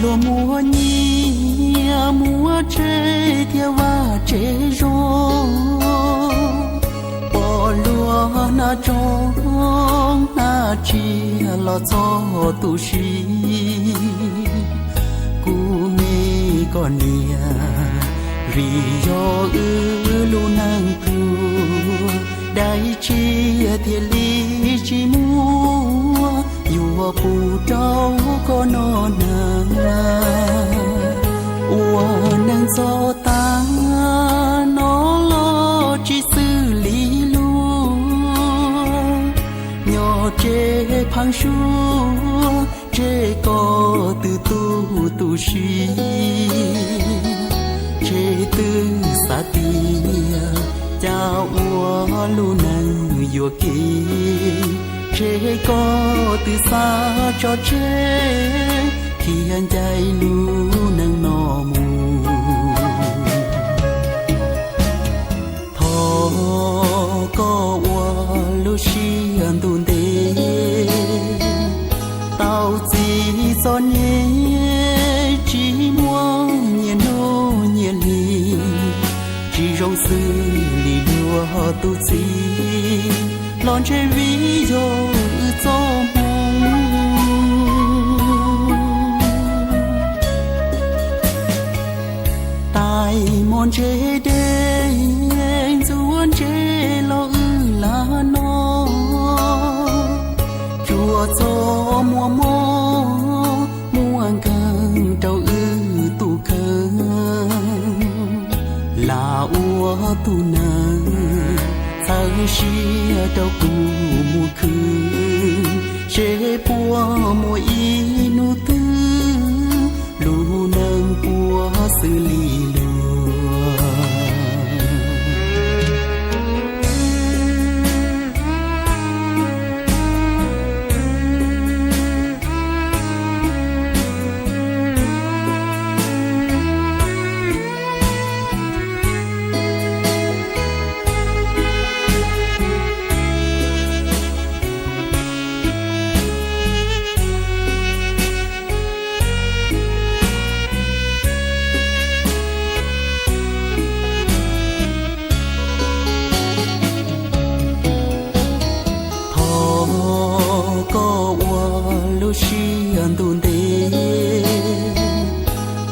Muaj nyiaj muaj tsev thiab vaj tsev zoo, pom luag hnav tso hnav tsiaj los txog tu siab. Kuv me koj niam, vim yog wb lub neej pluag, dab tsi thiaj li tsis muaj yuav pub rau koj noj hnav. Ua neej txog tav no los tsis xws li luag, nyob tsev pheeb suab, ntshe koj twb tu tu siab, ntshe twb xav tias cas ua lub neej yuam kev, ntshe koj twb xav tso tseg thiab ncaim lub neej no mus. Thov koj ua lub siab ntuj ntev, tau txim txom nyem tsis muaj nyias hnub nyias hli, tsis zoo xws li luag tus txiv, los ntshe vim yog wb txoj hmoo. Tais mos ntse dej ntxuav ntse los wb lam noj, tsuas txog muaj mob muaj nkeeg rau wb tus kheej. Lam ua tus neeg txhawb siab rau kuv mus khwv, seb puas muaj ib hnub twg lub neej puas xws li luag. Thov koj ua lub siab ntuj ntev,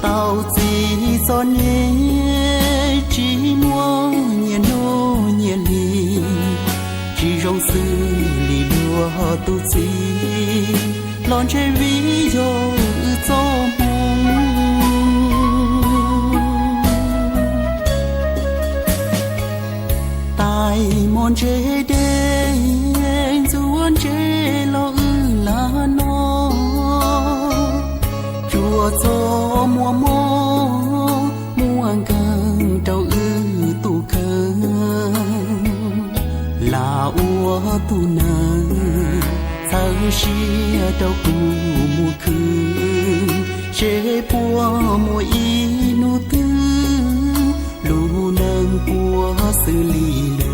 tau txim txom nyem tsis muaj nyias hnub nyias hli, tsis zoo xws li luag tus txiv, los ntshe vim yog wb txoj hmoo. Tais mos ntse dej ntxuav ntse los wb lam noj, tsuas txog muaj mob muaj nkeeg rau wb tus kheej. Lam ua tus neeg txhawb siab rau kuv mus khwv, seb puas muaj ib hnub twg lub neej puas xws li luag.